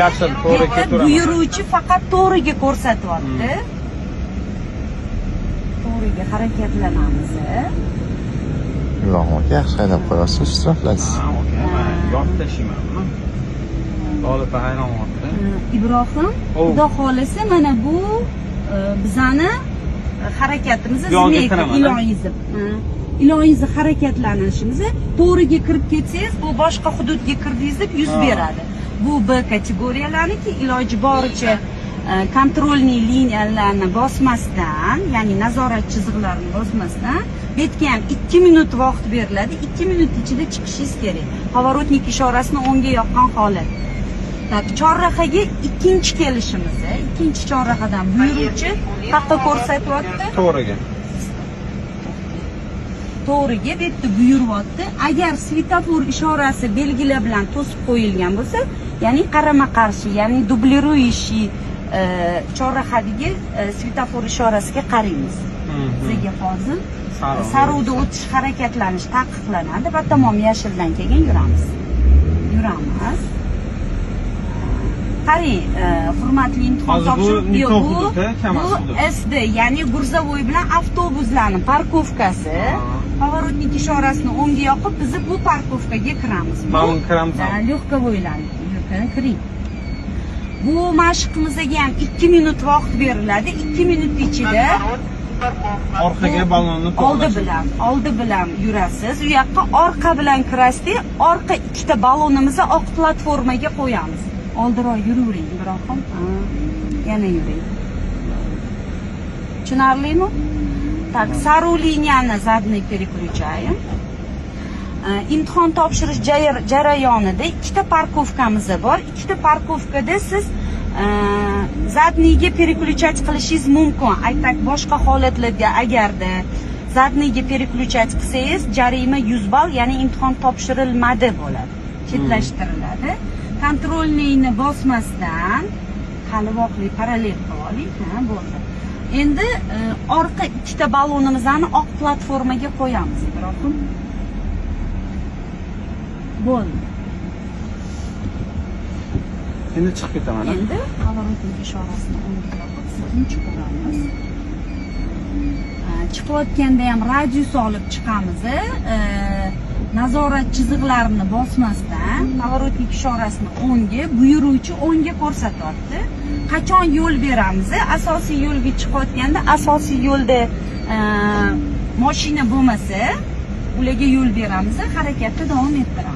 Yashil, to'g'ri ketaveraman. Buyuruvchi faqat to'g'riga ko'rsatyapti. To'g'riga harakatlanamiz. Ibrohim aka, yaxshi haydab qo'yasiz, shtraflaysiz. Ha, aka, man yopib tashlaymanmi? Lola opa hayron bo'lyapti. Ibrohim, Oh. xudo xohlasa, mana bu bizani harakatimiz Yonga змейка, kiraman, ilon izi. Ilon izi harakatlanishimiz. To'g'riga kirib ketsangiz, bu boshqa hududga kirdingiz deb yuz beradi. Bu B kategoriyalarniki. Iloji boricha контрольный liniyalarni bosmasdan, ya'ni nazorat chiziqlarini bosmasdan, bu yerga ham 2 minut vaqt beriladi. 2 minut ichida chiqishingiz kerak. Поворотник ishorasini o'ngga yoqqan holat. Так, chorrahaga ikkinchi kelishimiz, ikkinchi chorrahadan buyuruvchi qayerqa ko'rsatyapti? To'g'riga. To'g'riga bu yerda buyuryapti. Agar svetofor ishorasi belgilar bilan to'sib qo'yilgan bo'lsa, ya'ni qarama qarshi, ya'ni дублирующий chorrahadagi svetofor ishorasiga qaraymiz. Bizga hozir Sariq. sariqda o'tish, harakatlanish taqiqlanadi va tamom yashildan keyin yuramiz. Yuramiz. Qarang, hurmatli imtihon Hozir bu topshirib, Newton yo'q, bu hududi, Kamaz bu hududi. SD, ya'ni грузовой bilan avtobuslarni парковка si. Поворотник ishorasini o'ngga yoqib, biz bu парковка ga kiramiz. Mana buni kiramiz. Да, легковой larni kiring. Bu mashqimizga ham 2 minut vaqt beriladi. 2 minut ichida Orqaga ballonni oldi to'g'rilash. bilan, oldi bilan yurasiz. U yoqqa orqa bilan kirasizda, orqa ikkita ballonimizni oq platformaga qo'yamiz. Oldiroq yuravering, Ibrohim. Ha, yana yuring. Tushunarlimi? Так, sariq liniyani задний переключаем. Imtihon topshirish jarayonida ikkita парковка miz bor. Ikkita парковка da siz задний ga переключать qilishingiz mumkin. Aytak, boshqa holatlarda agarda задний ga переключать qilsangiz, jarima 100 ball, ya'ni imtihon topshirilmadi bo'ladi. Chetlashtiriladi. Контрольный ni bosmasdan hali vaqtli parallel qilib oling. Ha, bo'ldi. Endi orqa ikkita ballonimizni oq platformaga qo'yamiz, Ibrohim. Bo'ldi. Endi chiqib ketaman. Endi поворотник ishorasini o'ngga yoqib, sekin chiqaveramiz. Chiqayotganda ham radius olib chiqamiz. Nazorat chiziqlarini bosmasdan, поворотник ishorasini o'ngga, buyuruvchi o'ngga ko'rsatyapti. Qachon yo'l beramiz? Asosiy yo'lga chiqayotganda, asosiy yo'lda mashina bo'lmasa, ularga yo'l beramiz, harakatni davom ettiramiz.